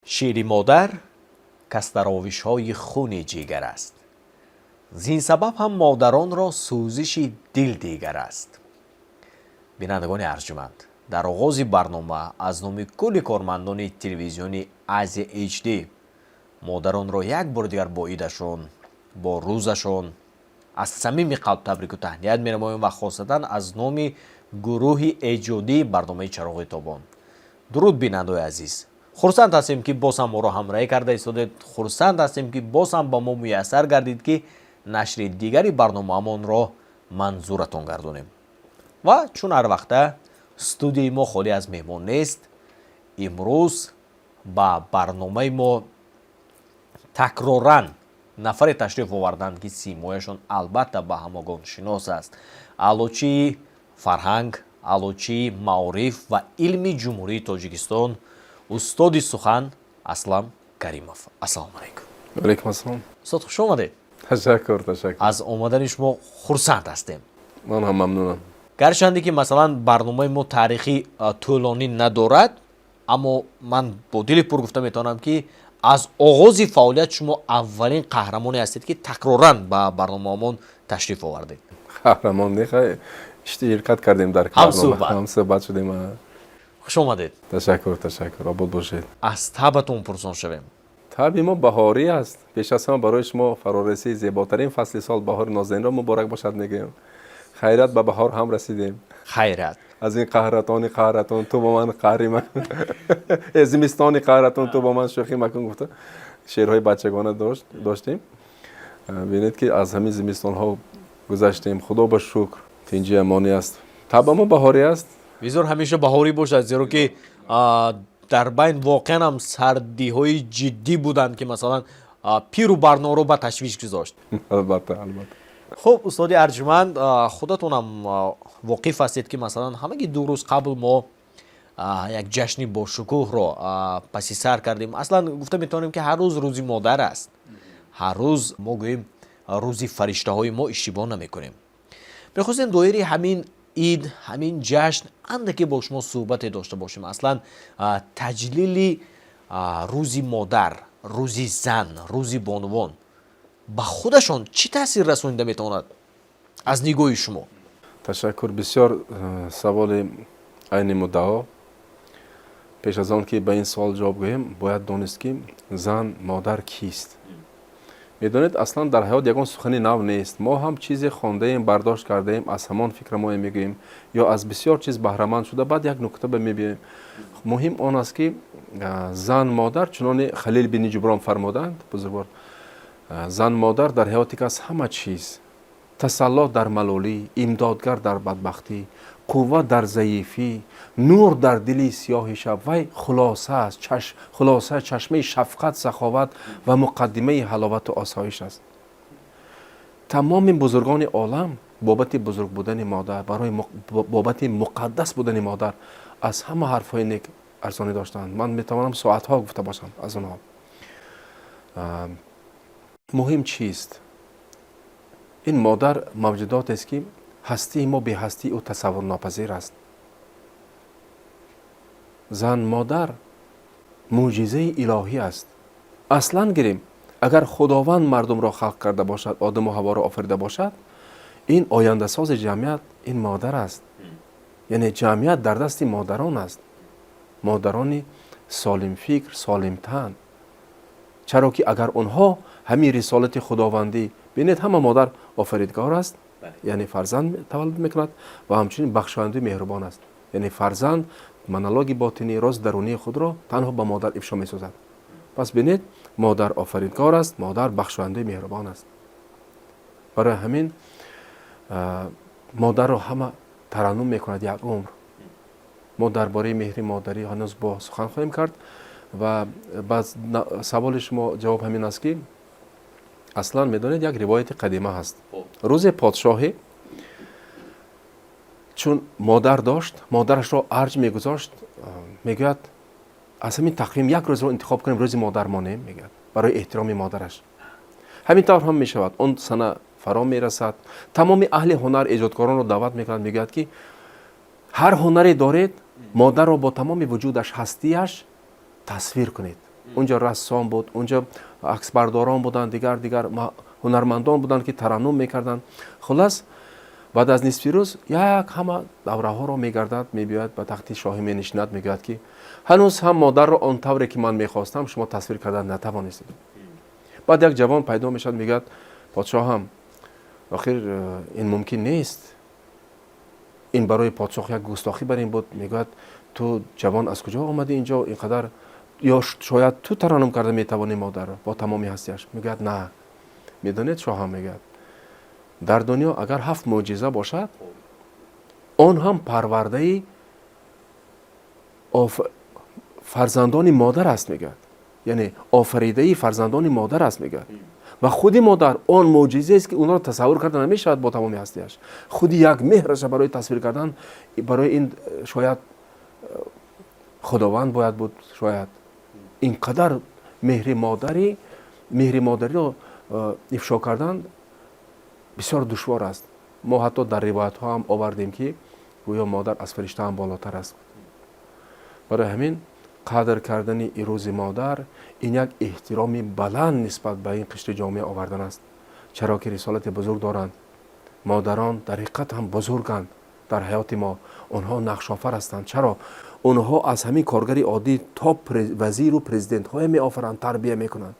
Шири модар кас даровишҳои хуни ҷигар аст, зин сабаб ҳам модаронро сӯзиши дил дигар аст. Бинандагони арҷуманд, дар оғози барнома аз номи кулли кормандони телевизиони Азия HD модаронро як бори дигар бо идашон, бо рӯзашон аз самими қалб табрику таҳният менамоем ва хосатан аз номи гурӯҳи эҷодии барномаи «Чароғи тобон». Дуруд, бинандаои азиз! Хурсанд ҳастем, ки боз ҳам моро ҳамроҳӣ карда истодед. Хурсанд ҳастем, ки боз ҳам ба мо муяссар гардид, ки нашри дигари барномаамонро манзуратон гардонем. Ва чун ҳар вақта студияи мо холӣ аз меҳмон нест. Имрӯз ба барномаи мо такроран нафаре ташриф оварданд, ки симояшон албатта ба ҳамагон шинос аст: аълочии фарҳанг, аълочии маориф ва илми Ҷумҳурии Тоҷикистон, устоди сухан Аслам Каримов. Ассалому алайкум! Алайкум ассалом! Устод, хуш омадед! Ташаккур, ташаккур. Аз омадани шумо хурсанд ҳастем. Ман ҳам мамнунам. Гарчанде ки, масалан, барномаи мо таърихи тӯлонӣ надорад, аммо ман бо дили пур гуфта метавонам, ки аз оғози фаъолият шумо аввалин қаҳрамоне ҳастед, ки такроран ба барномаамон ташриф овардед. Қаҳрамон не, хай, ширкат кардем дар ҳамсӯҳбат. Ҳамсӯҳбат шудем. Хуш омадед! Ташаккур, ташаккур, обод бошед. Аз табъатон пурсон шавем. Табъи мо баҳорӣ аст. Пеш аз ҳама барои шумо фарорасии зеботарин фасли сол, баҳори нозанинро муборак бошад мегӯям. Хайрат, ба баҳор ҳам расидем. Хайрат. Аз ин қаҳратони қаҳратон ту бо ман қаҳри макун, э, зимистони қаҳратон ту бо ман шӯхӣ макун гуфта шеърҳои бачагона доштем. Бинед, ки аз ҳамин зимистонҳо гузаштем, худо ба шукр, тинҷи амонӣ аст. Табъамо баҳорӣ аст. Бисёр ҳамеша баҳорӣ бошад, зеро ки дар байн воқеан ҳам сардиҳои ҷиддӣ буданд, ки, масалан, пиру барноро ба ташвиш гузошт. Албатта, албатта. Хуб, устоди арҷуманд, худатонам воқиф ҳастед, ки, масалан, ҳамаги 2 рӯз қабл мо як ҷашни бошукӯҳро паси сар кардем. Аслан гуфта метавонем, ки ҳар рӯз рӯзи модар аст. Ҳар рӯз мо гӯем рӯзи фариштаҳои мо, иштибоҳ намекунем. Мехостем доираи ҳамин ид, ҳамин ҷашн андаке бо шумо суҳбате дошта бошем. Аслан таҷлили рӯзи модар, рӯзи зан, рӯзи бонувон ба худашон чӣ таъсир расонида метавонад аз нигоҳи шумо? Ташаккур, бисёр саволи айни муддао. Пеш аз он ки ба ин суол ҷавоб гӯем, бояд донист, ки зан, модар кист. Медонед, аслан дар ҳаёт ягон сухани нав нест. Мо ҳам чизе хондаем, бардошт кардаем, аз ҳамон фикра мо мегӯем ё аз бисёр чиз баҳраманд шуда, баъд як нукта ба мебиёем. Муҳим он аст, ки зан, модар, чунони Халил бини Ҷуброн фармуданд бузургвор: зан, модар дар ҳаёти кас ҳама чиз, тасалло дар малолӣ, имдодгар дар бадбахтӣ, қувва дар заифӣ, нур дар дили сиёҳи шаб. Вай хулоса аст, хулоса, чашмаи шафқат, саховат ва муқаддимаи ҳаловату осоиш аст. Тамоми бузургони олам бобати бузург будани модар, барои бобати муқаддас будани модар аз ҳама ҳарфҳои нек арзонӣ доштанд. Ман метавонам соатҳо гуфта бошам аз онҳо. Муҳим чист? Ин модар мавҷудотест, ки ҳастии мо беҳастии ӯ тасаввурнопазир аст. Зан, модар мӯъҷизаи илоҳӣ аст. Аслан гирем, агар Худованд мардумро халқ карда бошад, Одаму Ҳаворо офарида бошад, ин ояндасози ҷамъият ин модар аст. Яъне ҷамъият дар дасти модарон аст, модарони солимфикр, солимтан. Чаро ки агар онҳо ҳамин рисолати худовандӣ, бинед, ҳама модар офаридгор аст, яъне фарзанд таваллуд мекунад, ва ҳамчунин бахшояндаи меҳрубон аст, яъне фарзанд монологи ботинӣ, рози дарунии худро танҳо ба модар ифшо месозад. Пас бинед, модар офаридгор аст, модар бахшояндаи меҳрубон аст. Барои ҳамин модарро ҳама тараннум мекунад як умр. Мо дар бораи меҳри модарӣ ҳанӯз бо сухан хоҳем кард. Ва ба саволи шумо ҷавоб ҳамин аст, ки аслан, медонед, як ривояти қадима ҳаст. Рӯзе подшоҳе чун модар дошт, модарашро арҷ мегузошт. Мегӯяд: аз ҳамин тақвим як рӯзро интихоб кунем, рӯзи модар монем, мегӯяд, барои эҳтироми модараш. Ҳамин тавр ҳам мешавад. Он сана фаро мерасад. Тамоми аҳли ҳунар, эҷодкоронро даъват мекунад. Мегӯяд, ки ҳар ҳунаре доред, модарро бо тамоми вуҷудаш, ҳастияш тасвир кунед. Унҷо рассом буд, унҷо аксбардорон буданд, дигар дигар ҳунармандон буданд, ки тараннум мекарданд. Хулас, баъд аз нисфи рӯз як ҳама давраҳоро мегардад, мебиёяд, ба тахти шоҳӣ менишинад, мегӯяд, ки ҳанӯз ҳам модарро он тавре, ки ман мехостам, шумо тасвир кардан натавонистед. Баъд як ҷавон пайдо мешавад, мегӯяд: «Подшоҳам, охир ин мумкин нест». Ин барои подшоҳ як густохӣ бар ин буд. Мегӯяд: «Ту, ҷавон, аз куҷо омадӣ инҷо ин қадар? Ё шояд ту тараннум карда метавонӣ модарро бо тамоми ҳастиаш?» Мегӯяд: «На, медонед, шоҳам, — мегӯяд, — дар дунё агар ҳафт мӯъҷиза бошад, он ҳам парвардаи фарзандони модар аст», мегӯяд, яъне офаридаи фарзандони модар аст, мегӯяд. Ва худи модар он мӯъҷизаест, ки онро тасаввур карда намешавад бо тамоми ҳастиаш. Худи як меҳраша барои тасвир кардан, барои ин шояд Худованд бояд буд. Шояд ин қадар меҳри модарӣ, меҳри модариро ифшо кардан бисёр душвор аст. Мо ҳатто дар ривоятҳо ҳам овардем, ки гӯё модар аз фаришта ҳам болотар аст. Барои ҳамин қадр кардани Рӯзи модар ин як эҳтироми баланд нисбат ба ин қишри ҷомеа овардан аст, чаро ки рисолати бузург доранд. Модарон дар ҳақиқат ҳам бузурганд дар ҳаёти мо, онҳо нақшофар ҳастанд. Чаро? Онҳо аз ҳамин коргари оддӣ то вазиру президентҳое меофаранд, тарбия мекунанд,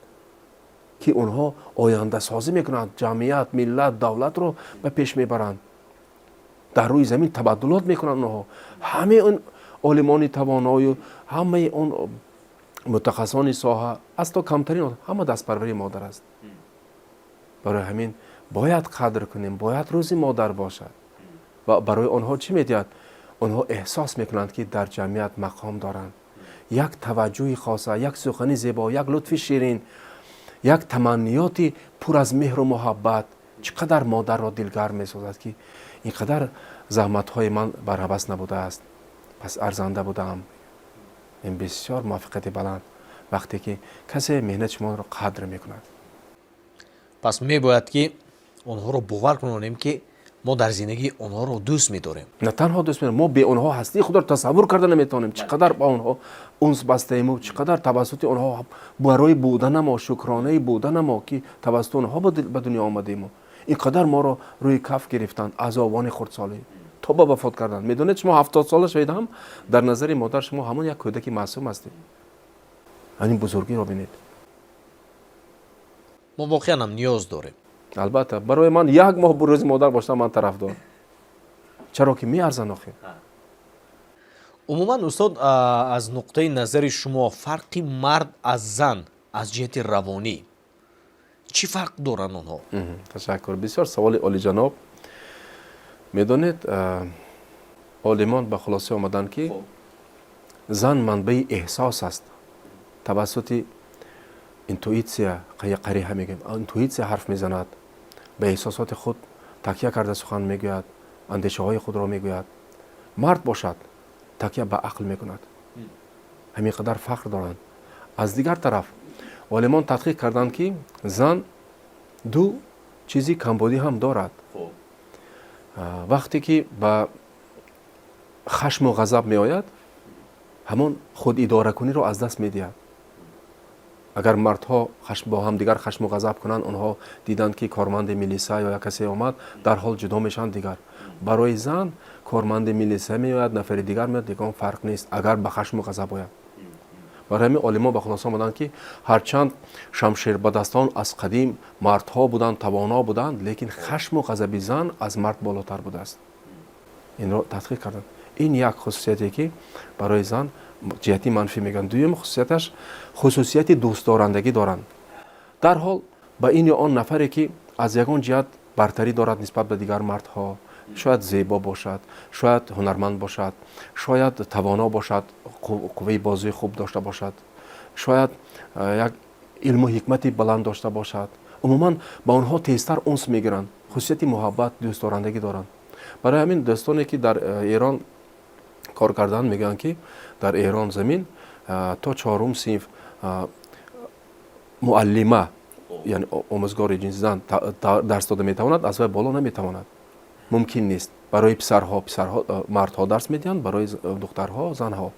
ки онҳо ояндасозӣ мекунанд, ҷамъият, миллат, давлатро ба пеш мебаранд, дар рӯи замин табаддулот мекунанд. Онҳо ҳамаи он олимони тавоною ҳамаи он мутахассисони соҳа, аз то камтарин, ҳама дастпарвари модар аст. Барои ҳамин бояд қадр кунем, бояд Рӯзи модар бошад. Ва барои онҳо чӣ медиҳад? Онҳо эҳсос мекунанд, ки дар ҷамъият мақом доранд. Як таваҷҷӯҳи хоса, як сухани зебо, як лутфи ширин, як таманниёти пур аз меҳру муҳаббат чӣ қадар модарро дилгарм месозад, ки ин қадар заҳматҳои ман барҳабас набудааст, пас арзанда будаам. Ин бисёр муваффақияти баланд, вақте ки касе меҳнати шуморо қадр мекунад. Пас мебояд, ки онҳоро бовар кунонем, ки мо дар зиндагӣ онҳоро дӯст медорем. На танҳо дӯст медорем, мо бе онҳо ҳастии худро тасаввур карда наметавонем. Чӣ қадар ба онҳо унс бастаему, чӣ қадар тавассути онҳо барои будана мо, шукронаи будана мо, ки тавассути онҳо ба дунё омадему, ин қадар моро рӯи каф гирифтанд аз овони хурдсолӣ то ба вафот кардан. Медонед, шумо 70сола шавед ҳам, дар назари модар шумо ҳамон як кӯдаки маъсум ҳастед. Ҳамин бузургиро бинед. Мо воқеан ҳам ниёз дорем. Албатта, барои ман як моҳ Рӯзи модар бошам, ман тарафдор, чаро ки меарзанд охир. Умуман, устод, аз нуқтаи назари шумо фарқи мард аз зан аз ҷиҳати равонӣ чӣ фарқ доранд онҳо? Ташаккур, бисёр саволи олиҷаноб. Медонед, олимон ба хулоса омаданд, ки зан манбаи эҳсос аст. Тавассути интуитсия, қариҳа мегӯем, интуитсия ҳарф мезанад, ба эҳсосоти худ такя карда сухан мегӯяд, андешаҳои худро мегӯяд. Мард бошад, такя ба ақл мекунад. Ҳамин қадар фарқ доранд. Аз дигар тараф, олимон тадқиқ карданд, ки зан ду чизи камбудӣ ҳам дорад. Вақте ки ба хашму ғазаб меояд, ҳамон худидоракуниро аз даст медиҳад. Агар мардҳо бо ҳамдигар хашму ғазаб кунанд, онҳо диданд, ки корманди милиса ё як касе омад, дарҳол ҷудо мешаванд. Дигар барои зан корманди милиса меояд, нафари дигар меояд, ягон фарқ нест, агар ба хашму ғазаб ояд. Барои ҳамин олимон ба хулоса омаданд, ки ҳарчанд шамшербадастон аз қадим мардҳо буданд, тавоно буданд, лекин хашму ғазаби зан аз мард болотар будааст. Инро тадқиқ карданд. Ин як хусусияте, ки барои зан ҷиҳати манфӣ мегӯянд. Дуюм хусусияташ хусусияти дӯстдорандагӣ доранд. Дарҳол ба ин ё он нафаре, ки аз ягон ҷиҳат бартарӣ дорад нисбат ба дигар мардҳо, шояд зебо бошад, шояд ҳунарманд бошад, шояд тавоно бошад, қувваи бозуи хуб дошта бошад, шояд як илму ҳикмати баланд дошта бошад, умуман ба онҳо тезтар унс мегиранд. Хусусияти муҳаббат, дӯстдорандагӣ доранд. Барои ҳамин дӯстоне, ки дар Эрон кор карданд, мегӯянд, ки дар Эрон замин то чорум синф муаллима, яъне омӯзгори ҷинси зан, дарс дода метавонад, аз вай боло наметавонад, мумкин нест. Барои писарҳо мардҳо дарс медиҳанд, барои духтарҳо занҳо.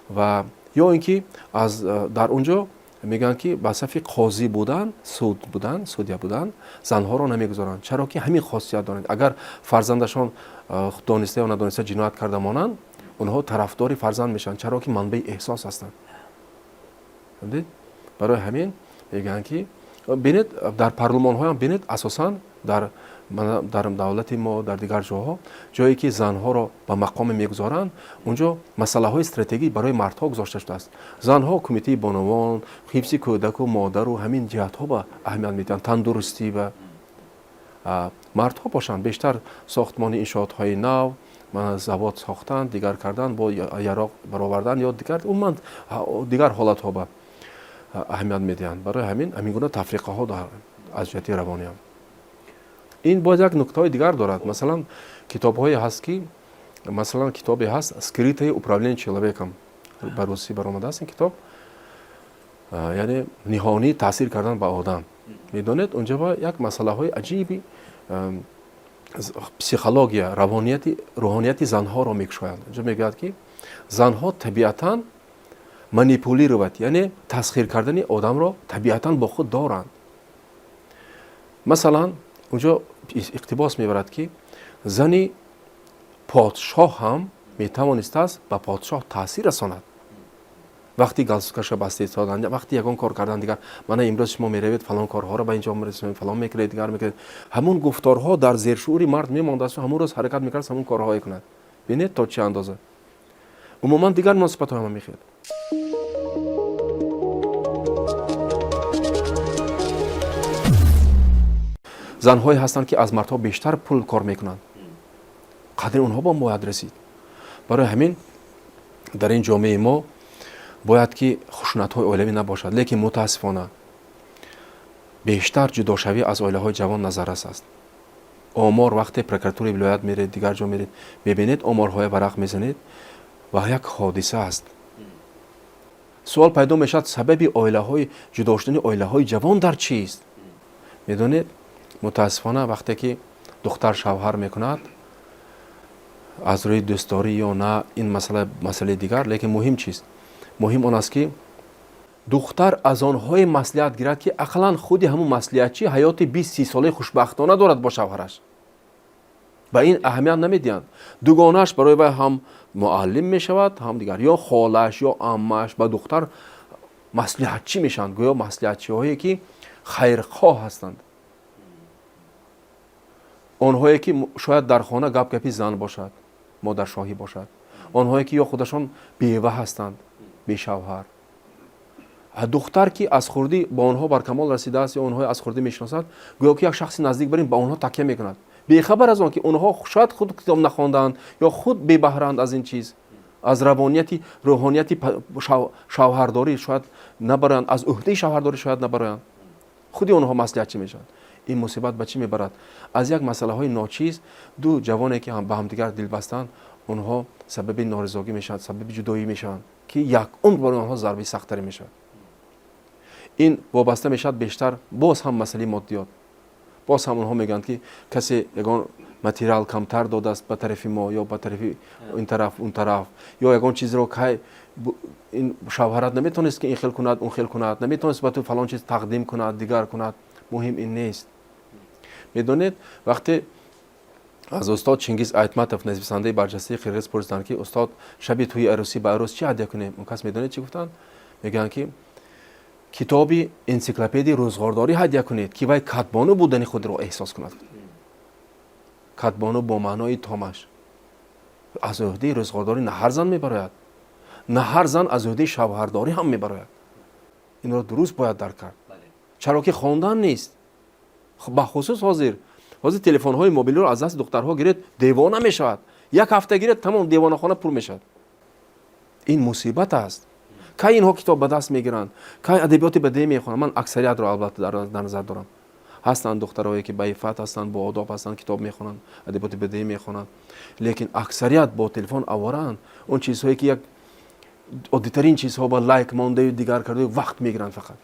Ва Ё ин ки аз дар он ҷо мегӯянд, ки ба сафи қозӣ будан, суд будан, судья будан занҳоро намегузоранд, чаро ки ҳамин хосият доранд. Агар фарзандашон дониста ё надониста ҷиноят карда монанд, онҳо тарафдори фарзанд мешаванд, чаро ки манбаи эҳсос ҳастанд. Барои ҳамин мегӯянд, ки бинед, дар парлумонҳоям бинед, асосан дар давлати мо, дар дигар ҷоҳо, ҷое ки занҳоро ба мақоме мегузоранд, он ҷо масъалаҳои стратегӣ барои мардҳо гузошта шудааст. Занҳо кумитаи бонувон, ҳифзи кӯдаку модару ҳамин ҷиҳатҳо ба аҳамият медиҳанд, тандурустӣ ба. Мардҳо бошанд, бештар сохтмони иншоотҳои нав, завод сохтан, дигар кардан, бо яроқ баровардан ё дигар, умуман дигар ҳолатҳо ба аҳамият медиҳанд. Барои ҳамин ҳамин гуна тафриқаҳо аз ҷиҳати равониам. Ин боз як нуктаҳои дигар дорад. Масалан, китобҳое ҳаст, ки, масалан, китобе ҳаст, «Скрытое управление человеком», ба русӣ баромадааст ин китоб, яъне ниҳонӣ таъсир кардан ба одам. Медонед, унҷо як масъалаҳои аҷиби психология, равонияти, рӯҳонияти занҳоро мекушоянд. Унҷо мегӯяд, ки занҳо табиатан манипулировать, яъне тасхир кардани одамро табиатан бо худ доранд. Масалан, унҷо иқтибос мебарад, ки зани подшоҳ ҳам метавонистааст ба подшоҳ таъсир расонад, вақти галстукаша баста истодан, вақти ягон кор кардан дигар. Мана имрӯз шумо меравед, фалон корҳоро ба инҷо мерасонед, фалон мекунед, дигар мекунед. Ҳамун гуфторҳо дар зершуъури мард мемондааст, ҳамун рӯз ҳаракат мекард, ҳамун корҳое кунад. Бинед, то чӣ андоза. Умуман, дигар муносибатҳо ҳама мехел. Занҳое ҳастанд, ки аз мардҳо бештар пул кор мекунанд, қадри онҳо ба бояд расид. Барои ҳамин дар ин ҷомеаи мо бояд ки хушунатҳои оилавӣ набошад, лекин мутаассифона бештар ҷудошавӣ аз оилаҳои ҷавон назаррас аст. Омор, вақте прокуратураи вилоят меред, дигар ҷо меред, мебинед, оморҳоя варақ мезанед ва як ҳодиса аст. Суол пайдо мешавад: сабаби оилаҳои ҷудо шудани оилаҳои ҷавон дар чист? Медонед, мутаассифона, вақте ки духтар шавҳар мекунад, аз рӯи дӯстдорӣ ё на, ин масъала масъалаи дигар, лекин муҳим чист? Муҳим он аст, ки духтар аз онҳое маслиҳат гирад, ки ақаллан худи ҳамун маслиҳатчӣ ҳаёти 20-30 солаи хушбахтона дорад бо шавҳараш. Ба ин аҳамият намедиҳанд. Дугонааш барои вай ҳам муаллим мешавад, ҳам дигар, ё холааш, ё аммааш ба духтар маслиҳатчӣ мешаванд, гӯё маслиҳатчиҳое ки хайрхоҳ ҳастанд, онҳое ки шояд дар хона гап гапи зан бошад, модаршоҳӣ бошад, онҳое ки ё худашон бева ҳастанд, бешавҳар. Духтар, ки аз хурдӣ бо онҳо бар камол расидааст ё онҳое аз хурдӣ мешиносад, гӯё ки як шахси наздик бар ин, ба онҳо такя мекунад, бехабар аз он ки онҳо шояд худ китоб нахондаанд ё худ бебаҳранд аз ин чиз, аз равонияти, рӯҳонияти шавҳардорӣ шояд набароянд, аз ӯҳдаи шавҳардорӣ шояд набароянд. Худи онҳо маслиҳатчӣ мешаванд. Ин мусибат ба чӣ мебарад? Аз як масъалаҳои ночиз ду ҷавоне, ки ба ҳамдигар дилбастанд, онҳо сабаби норизогӣ мешаванд, сабаби ҷудоӣ мешаванд, ки як умр барои онҳо зарбаи сахттаре мешавад. Ин вобаста мешавад бештар боз ҳам масъалаи моддиёт. Боз ҳам онҳо мегӯянд, ки касе ягон материал камтар додааст ба тарафи мо ё ба тарафи ин тараф, он тараф, ё ягон чизро кай ин шавҳарат наметавонист, ки ин хел кунад, он хел кунад, наметавонист ба ту фалон чиз тақдим кунад, дигар кунад. Муҳим ин нест. Медонед, вақте аз устод Чингиз Айтматов, нависандаи барҷастаи қирғиз, пурсиданд, ки устод, шаби тӯи арӯсӣ ба арӯс чӣ ҳадя кунем, он кас медонед, чӣ гуфтанд? Мегӯянд, ки китоби энсиклопедияи рӯзғордорӣ ҳадя кунед, ки вай катбону будани худро эҳсос кунад. Катбону бо маънои томаш. Аз ӯҳдаи рӯзғордорӣ на ҳар зан мебарояд, на ҳар зан аз ӯҳдаи шавҳардорӣ ҳам мебарояд. Инро дуруст бояд дарк кард, чаро ки хондан нест. Бахусус ҳозир телефонҳои мобилиро аз дасти духтарҳо гиред, девона мешавад. Як ҳафта гиред, тамом, девонахона пур мешавад. Ин мусибат аст. Кай инҳо китоб ба даст мегиранд, кай адабиёти бадеӣ мехонанд? Ман аксариятро албатта дар назар дорам. Ҳастанд духтарое, ки баиффат ҳастанд, боодоб ҳастанд, китоб мехонанд, адабиёти бадеӣ мехонанд, лекин аксарият бо телефон авораанд. Он чизҳое, ки як оддитарин чизҳо, ба лайк мондаю дигар кардаю вақт мегиранд, фақат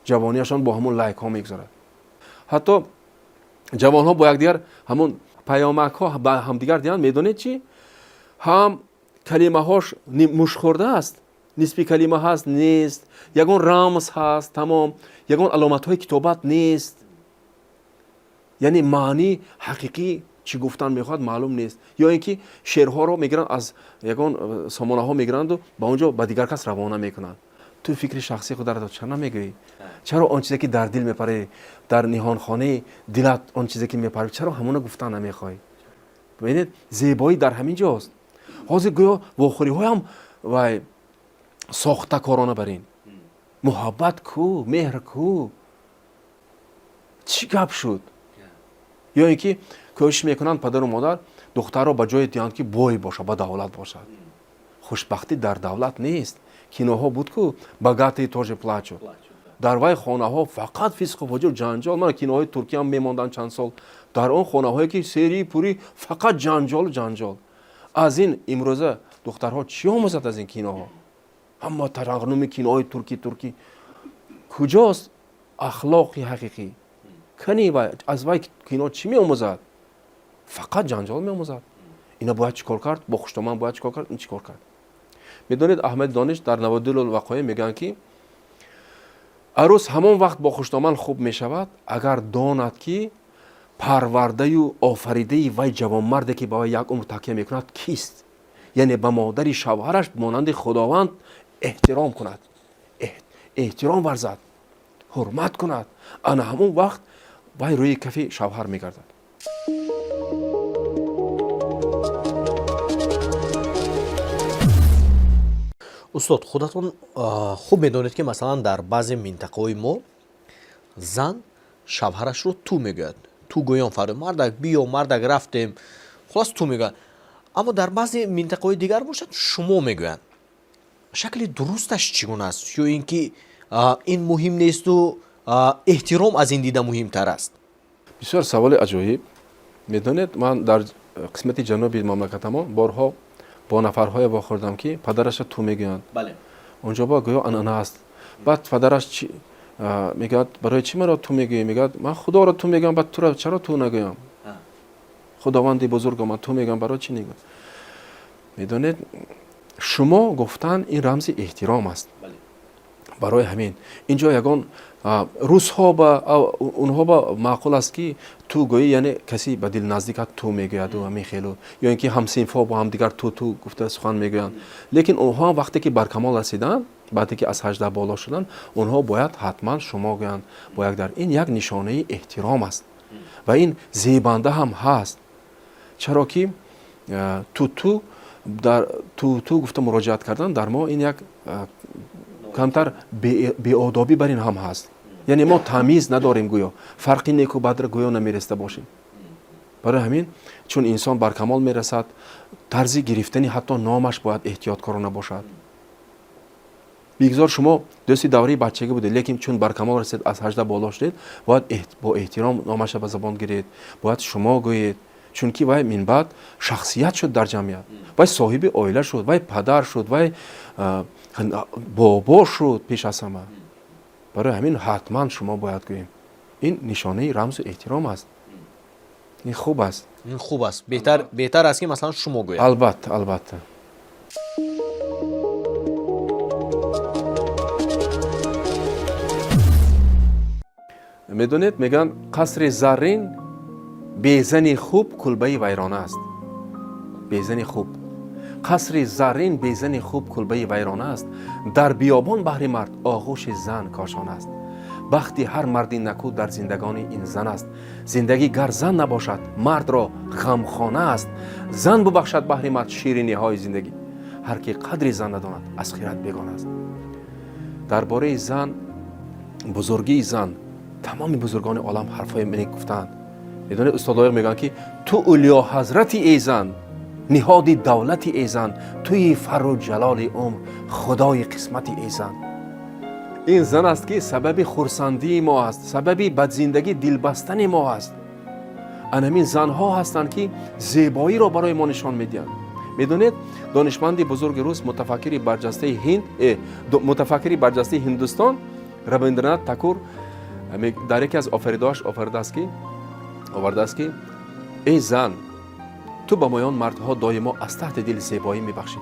ҷавонияшон бо ҳамон лайкҳо мегузарад. Ҳатто ҷавонҳо бо якдигар ҳамон паёмакҳо ба ҳамдигар диҳанд, медонед чӣ? Ҳам калимаҳош мушхӯрда аст. Нисфи калима ҳаст, нест, ягон рамз ҳаст, тамом, ягон аломатҳои китобат нест. Яъне маънии ҳақиқӣ чӣ гуфтан мехоҳад, маълум нест. Ё ин ки шеърҳоро мегиранд, аз ягон сомонаҳо мегиранду ба он ҷо ба дигар кас равона мекунанд. Ту фикри шахсии хударо чаро намегӯӣ? Чаро он чизе ки дар дил мепарӣ, дар ниҳонхонаи дилат он чизе ки мепарӣ, чаро ҳамона гуфтан намехоҳӣ? Бибинед, зебоӣ дар ҳамин ҷост. Ҳозир гӯё вохӯриҳоям вай сохтакорона бар ин. Муҳаббат ку, меҳр ку, чӣ гап шуд? Ё ин ки кӯшиш мекунанд падару модар духтарро ба ҷое диҳанд, ки бой бошад, ба давлат бошад. Хушбахтӣ дар давлат нест. Киноҳо буд ку, «Богатые тоже плачут». Дар вай хонаҳо фақат фисқу фуҷур, ҷанҷол. Мана киноҳои туркиям мемонданд чанд сол. Дар он хонаҳое ки серии пурӣ фақат ҷанҷолу ҷанҷол. Аз ин имрӯза духтарҳо чӣ омӯзад аз ин киноҳо? Ҳама тарағнуми киноҳои туркӣ, туркӣ. Куҷост ахлоқи ҳақиқӣ? Кани вай аз вай кино чӣ меомӯзад? Фақат ҷанҷол меомӯзад. Ина бояд чӣ кор кард, бо хуштоман бояд чӣ кор кард, ин чӣ кор кард? Медонед, Аҳмади Дониш дар Наводирул вақоеъ мегӯянд, ки арӯс ҳамон вақт бо хуштоман хуб мешавад, агар донад, ки парвардаю офаридаи вай ҷавонмарде, ки ба вай як умр такя мекунад, кист. Яъне ба модари шавҳараш монанди Худованд эҳтиром кунад, эҳтиром варзад, ҳурмат кунад. Ана ҳамон вақт вай рӯи кафи шавҳар мегардад. Устод, худатон хуб медонед, ки масалан дар баъзе минтақаҳои мо зан шавҳарашро ту мегӯяд, ту гӯён фарё, мардак биё, мардак рафтем, хулас ту мегӯяд. Аммо дар баъзе минтақаҳои дигар бошад, шумо мегӯянд. Шакли дурусташ чӣ гуна аст? Ё ин ки ин муҳим несту эҳтиром аз ин дида муҳимтар аст? Бисёр саволи аҷоиб. Медонед, ман дар қисмати ҷануби мамлакатамон борҳо бо нафарҳое вохӯрдам, ки падараша ту мегӯянд. Онҷо ба гӯё анъана аст. Баъд падараш мегӯяд: «Барои чӣ маро ту мегӯӣ?» Мегӯяд: «Ман Худоро ту мегӯям, баъд туро чаро ту нагӯям? Худованди бузурго ман ту мегӯям, барои чӣ негӯям?» Медонед, шумо гуфтан ин рамзи эҳтиром аст. Барои ҳамин ин ҷо ягон русҳо ба онҳо ба маъқул аст, ки ту гӯӣ, яъне касе ба дил наздикат ту мегӯяду ҳамин хелу, ё ин ки ҳамсинфҳо бо ҳамдигар ту ту гуфта сухан мегӯянд. Лекин онҳо ҳам вақте ки бар камол расиданд, баъде ки аз 18 боло шуданд, онҳо бояд ҳатман шумо гӯянд бо як дар. Ин як нишонаи эҳтиром аст ва ин зебанда ҳам ҳаст. Чаро ки ту ту дар ту ту гуфта муроҷиат кардан дар мо ин як камтар беодобӣ бар ин ҳам ҳаст. Яъне мо тамиз надорем, гӯё фарқи неку бадра гӯё намереста бошем. Барои ҳамин, чун инсон бар камол мерасад, тарзи гирифтани ҳатто номаш бояд эҳтиёткорона бошад. Бигзор шумо дӯсти давраи бачагӣ будед, лекин чун бар камол расед, аз 18 боло шудед, бояд бо эҳтиром номаша ба забон гиред, бояд шумо гӯед, чунки вай минбаъд шахсият шуд дар ҷамъият, вай соҳиби оила шуд, вай падар шуд, вай бобо шуд пеш аз ҳама. Барои ҳамин ҳатман шумо бояд гӯем. Ин нишонаи рамзу эҳтиром аст, ин хуб аст. Ин хуб аст, беҳтар аст, ки масалан шумо гӯяд. Албатта, албатта. Медонед, мегӯянд, қасри заррин безани хуб кулбаи вайрона аст. Безани хуб қасри заррин, безани хуб кулбаи вайрона аст. Дар биёбон баҳри мард оғӯши зан кошона аст. Бахти ҳар марди наку дар зиндагони ин зан аст. Зиндагӣ гар зан набошад, мардро ғамхона аст. Зан бубахшад баҳри мард шириниҳои зиндагӣ. Ҳар ки қадри зан надонад, аз хират бегона аст. Дар бораи зан, бузургии зан тамоми бузургони олам ҳарфҳои нек гуфтаанд. Медонед, устод Лоиқ мегӯянд, ки ту улёҳазрати эй зан, ниҳоди давлати эй зан, туи фарру ҷалоли умр, худои қисмати эй зан. Ин зан аст, ки сабаби хурсандии мо аст, сабаби ба зиндагӣ дилбастани мо аст. Анамин занҳо ҳастанд, ки зебоиро барои мо нишон медиҳанд. Медонед, донишманди бузурги рус, мутафаккири барҷастаи ҳинд, мутафаккири барҷастаи Ҳиндустон Рабиндранат Такур дар яке аз офаридоаш овардааст, ки эй зан, ту ба моён мардҳо доимо аз таҳти дил зебоӣ мебахшӣ.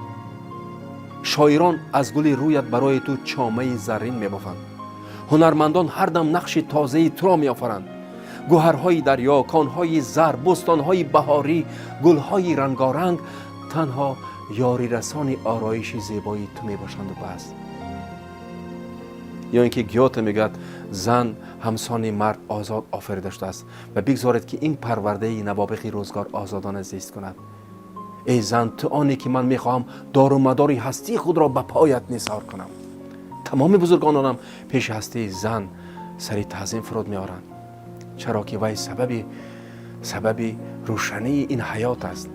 Шоирон аз гули рӯят барои ту чомаи заррин мебофанд, ҳунармандон ҳар дам нақши тозаи туро меофаранд. Гӯҳарҳои дарё, конҳои зар, бӯстонҳои баҳорӣ, гулҳои рангоранг танҳо ёрирасони ороиши зебои ту мебошанду бас. Ё ин ки Гёте мегӯяд: «Зан ҳамсони мард озод офарида шудааст ва бигзоред, ки ин парвардаи навобиғи рӯзгор озодона зист кунад». Эй зан, ту оне ки ман мехоҳам дору мадори ҳастии худро ба поят нисор кунам. Тамоми бузургононам пеши ҳастии зан сари таъзим фуруд меоранд, чаро ки вай сабаби рӯшании ин ҳаёт аст.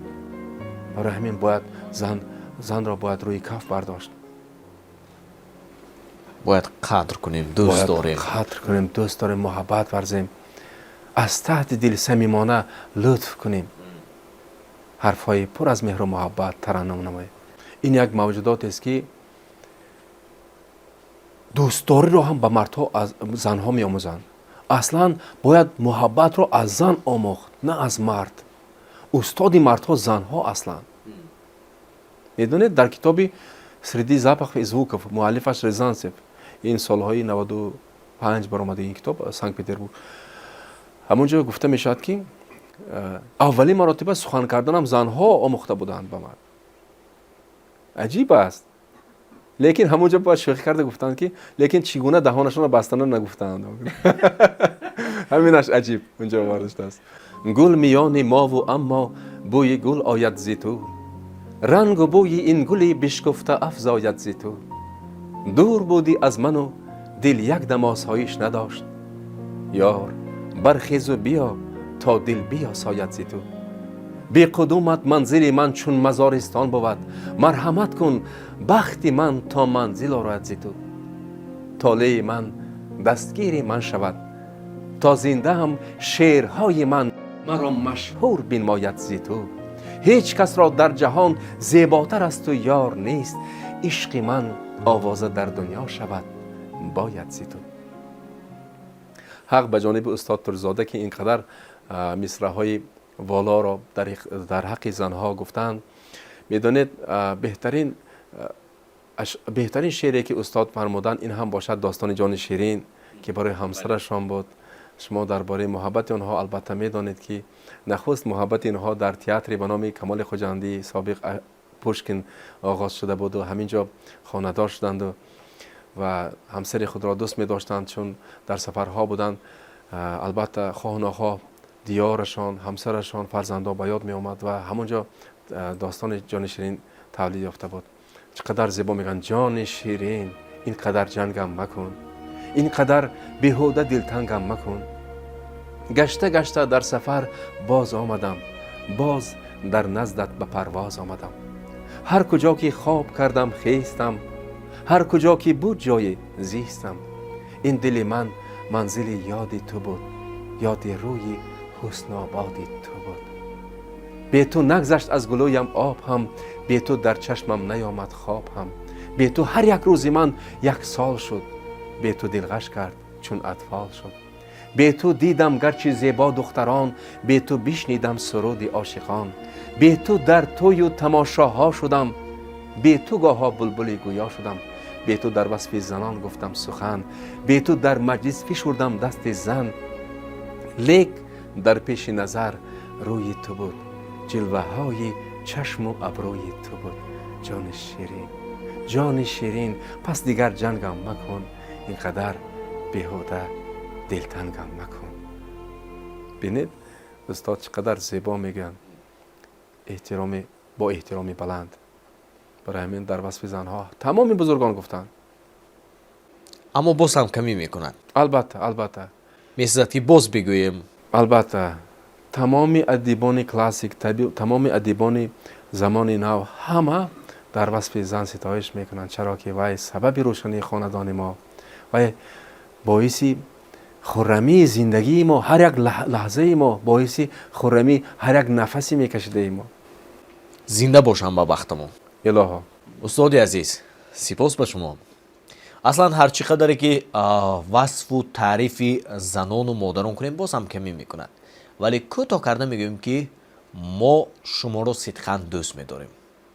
Барои ҳамин бояд занро бояд рӯи каф бардошт. Бояд қадр кунем, дӯст дорем. Қадр кунем, дӯст дорем, муҳаббат варзем, аз таҳти дил самимона лутф кунем, ҳарфҳои пур аз меҳру муҳаббат тараннум намоем. Ин як мавҷудотест, ки дӯстдориро ҳам ба мардҳо аз занҳо меомӯзанд. Аслан бояд муҳаббатро аз зан омӯхт, на аз мард. Устоди мардҳо занҳо аслан. Медонед, дар китоби «Среди запахов и звуков», муаллифаш Рязанцев, ин солҳои 95 баромади ин китоб, Санкт Петербург, ҳамон ҷо гуфта мешавад, ки аввалин маротиба сухан карданам занҳо омӯхта буданд ба мард. Аҷиб аст, лекин ҳамон ҷо бояд шӯхӣ карда гуфтанд, ки лекин чӣ гуна даҳонашонро бастана нагуфтанд. Ҳаминаш аҷиб унҷо оварда шудааст. Гул миёни мову аммо бӯи гул ояд зи ту, рангу бӯи ин гули бишкуфта афзояд зи ту. Дур будӣ аз ману дил як дам осоиш надошт, ёр, бархезу биё, то дил биёсояд зи ту. Беқудумат манзили ман чун мазористон бувад, марҳамат кун, бахти ман то манзил орояд зи ту. Толеи ман дастгири ман шавад, то зиндаам шеърҳои ман маро машҳур бинмояд зи ту. Ҳеҷ касро дар ҷаҳон зеботар аз ту ёр нест, ишқи ман овоза дар дунё шавад бояд зи ту. Ҳақ ба ҷониби устод Турзода, ки ин қадар мисраҳои волоро дар ҳаққи занҳо гуфтанд. Медонед, беҳтарин шеъре, ки устод фармуданд, ин ҳам бошад достони ҷони ширин, ки барои ҳамсарашон буд. Шумо дар бораи муҳаббати онҳо албатта медонед, ки нахуст муҳаббати инҳо дар театре ба номи Камоли Хуҷандӣ, собиқ Пушкин, оғоз шуда буду ҳамин ҷо хонадор шуданду ва ҳамсари худро дӯст медоштанд. Чун дар сафарҳо буданд, албатта, хоҳу нохоҳ диёрашон, ҳамсарашон, фарзандо ба ёд меомад ва ҳамон ҷо достони ҷони ширин тавлид ёфта буд. Чӣ қадар зебо мегӯянд: «Ҷони ширин, ин қадар ҷангам макун, ин қадар беҳуда дилтангам макун. Гашта гашта дар сафар боз омадам, боз дар наздат ба парвоз омадам. Ҳар куҷо ки хоб кардам, хестам, ҳар куҷо ки буд ҷое, зистам. Ин дили ман манзили ёди ту буд, ёди рӯи ҳуснободи ту буд. Бе ту нагзашт аз гулӯям об ҳам, бе ту дар чашмам наёмад хоб ҳам. Бе ту ҳар як рӯзи ман як сол шуд, бе ту дилғаш кард, чун атфол шуд. Бе ту дидам гарчи зебо духтарон, бе ту бишнидам суруди ошиқон. Бе ту дар тӯю тамошоҳо шудам, бе ту гоҳо булбули гӯё шудам. Бе ту дар васфи занон гуфтам сухан, бе ту дар маҷлис фишурдам дасти зан. Лек дар пеши назар рӯи ту буд, ҷилваҳои чашму абрӯи ту буд. Ҷони ширин, ҷони ширин, пас дигар ҷангам макун, ин қадар беҳуда дилтангам макун». Бинед, устод чӣ қадар зебо мегӯянд, эҳтироми бо эҳтироми баланд. Барои ҳамин дар васфи занҳо тамоми бузургон гуфтанд. Аммо боз ҳам камӣ мекунад. Албатта, албатта. Месазад, ки боз бигӯем. Албатта, тамоми адибони классик, тамоми адибони замони нав ҳама дар васфи зан ситоиш мекунанд, чаро ки вай сабаби рӯшании хонадони мо, вай боиси хуррамии зиндагии мо, ҳар як лаҳзаи мо, боиси хуррамии ҳар як нафасе мекашидаи мо. Зинда бошам ба бахтамон. Илоҳо. Устоди азиз, сипос ба шумо. Аслан ҳар чӣ қадаре ки васфу таърифи занону модарон кунем, боз ҳам камӣ мекунад, вале кӯтоҳ карда мегӯем, ки мо шуморо сидқан дӯст медорем.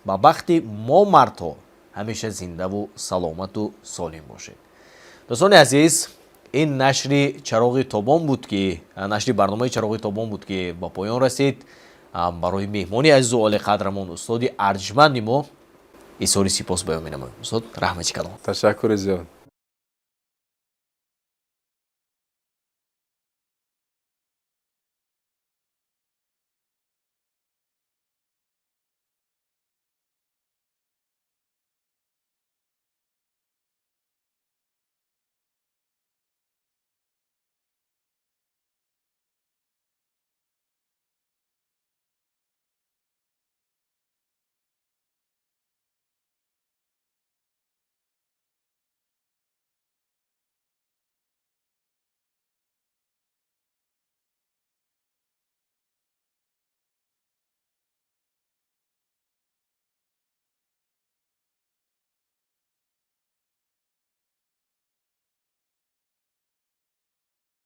Ба бахти мо мардҳо. Ҳамеша зиндаву саломату солим бошед. Дӯстони азиз, ин нашри Чароғи тобон буд, ки нашри барномаи Чароғи тобон буд, ки ба поён расид. Барои меҳмони азизу олиқадрамон, устоди арҷманди мо, изҳори сипос баён менамоем. Устод, раҳмати калон. Ташаккури зиёд.